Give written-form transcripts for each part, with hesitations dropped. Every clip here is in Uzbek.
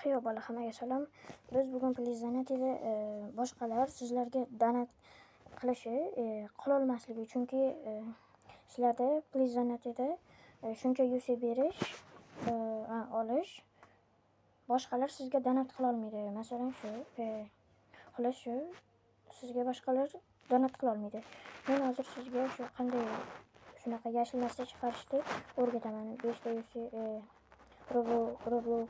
Xiyo bola, hammaga salom. Biz bugun Please Donate boshqalar sizlarga donat qilishi qilolmasligi, chunki sizlarda Please Donate'da shuncha UC berish, olish, boshqalar sizga donat qilolmaydi. Masalan, shu, xullas shu sizga boshqalar donat qilolmaydi. Men hozir sizga shu qanday shunaqa yashil narsa chiqarishni o'rgataman. 5 ta UC, Roblox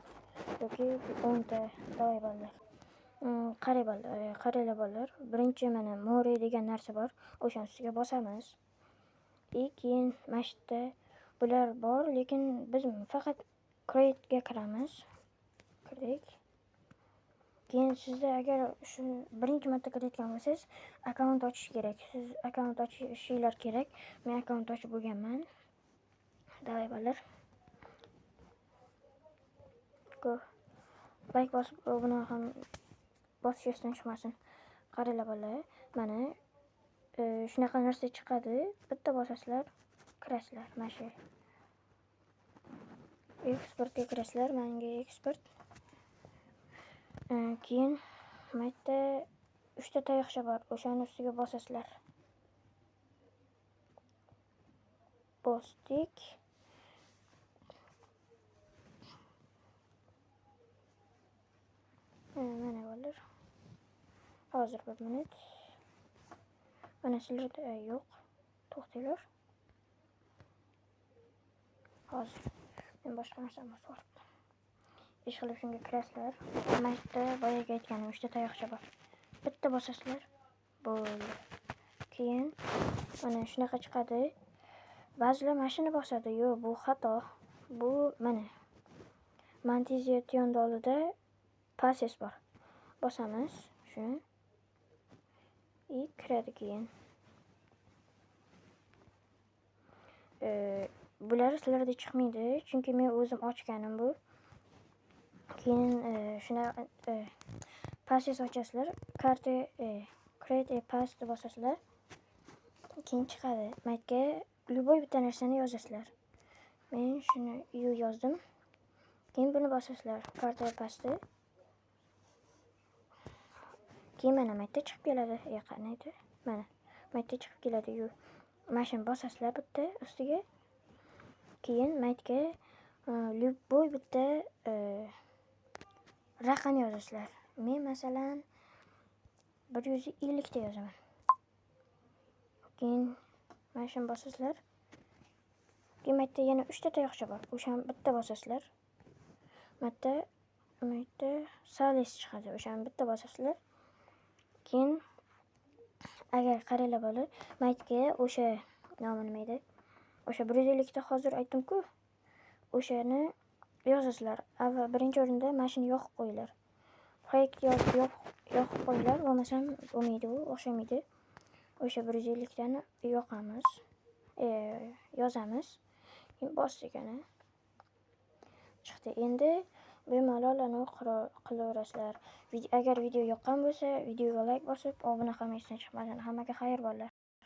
yoki 10 ta. Давай bolalar. Qarang bolalar, qaranglar bolalar. Birinchi mana more degan narsa bor. O'shani ustiga bosamiz. И keyin mana shu yerda bular bor, lekin biz faqat create ga kiramiz. Kirdik. Keyin sizda agar shu birinchi marta kirayotgan bo'lsangiz, akkaunt ochish kerak. Siz akkaunt ochishinglar kerak. Men akkaunt ochib bo'lganman. Давай bolalar. Go. Like bosib, obuna ham bosish esdan chiqmasin. Qaranglar bolalar, mana shunaqa narsa chiqadi. Bitta bosasizlar, kirasizlar mana shu. Eksportga kirasizlar, menga eksport. Keyin mana yerda 3 ta tayoqcha bor, o'shani ustiga bosasizlar. Bosdik. Mana bolalar. Hozir bir minut. Mana sizlarda yo'q. To'xtanglar. Hozir men boshqa narsani bosib yuboribman. Ish qilib shunga kirasizlar. Mana shu yerda boyagi aytganim 3 ta tayoqcha bor. Bitta bosasizlar. Bo'ldi. Keyin mana shunaqa chiqadi. Ba'zilar mana shuni bosadi. Yo'q, bu xato. Bu mana monetization oldida passes bor. Bosamiz shuni. И kiradi keyin. Bular sizlarda chiqmaydi, chunki men o'zim ochganim bu. Keyin shuna passes ochasizlar, karta, create a pass deb bosasizlar. Keyin chiqadi. Mana yerga любой bitta narsani yozasizlar. Men shuni u yozdim. Keyin buni bosasizlar, karta passni. Keyin mana bu yerda chiqib keladi. Qanday? Mana bu yerda chiqib keladi u. Mana shuni bosasizlar bitta ustiga. Keyin mana yerga любой bitta raqam yozasizlar. Men masalan 150 ta yozaman. Keyin mana shuni bosasizlar. Keyin bu yerda yana 3 ta tayoqcha bor. O'shani bitta bosasizlar. Mana yerda sales chiqadi. O'shani bitta bosasizlar. Keyin agar qaranglar bola, mana yerga o'sha nomi nima edi? O'sha 150 ta hozir aytdim-ku. O'shani yozasizlar. Avval birinchi o'rinda mana shuni yoqib qo'yinglar. Proyekt yoqib qo'yinglar, bo'lmasam bo'lmaydi u, o'xshamaydi. O'sha 150 tani yoqamiz. Yozamiz. Keyin bosdik ana. Chiqdi. Endi bemalol anavi qilaverasizlar. Agar video yoqqan bo'lsa, videoga like bosib, obuna ham esdan chiqmasin. Hammaga xayr bolalar.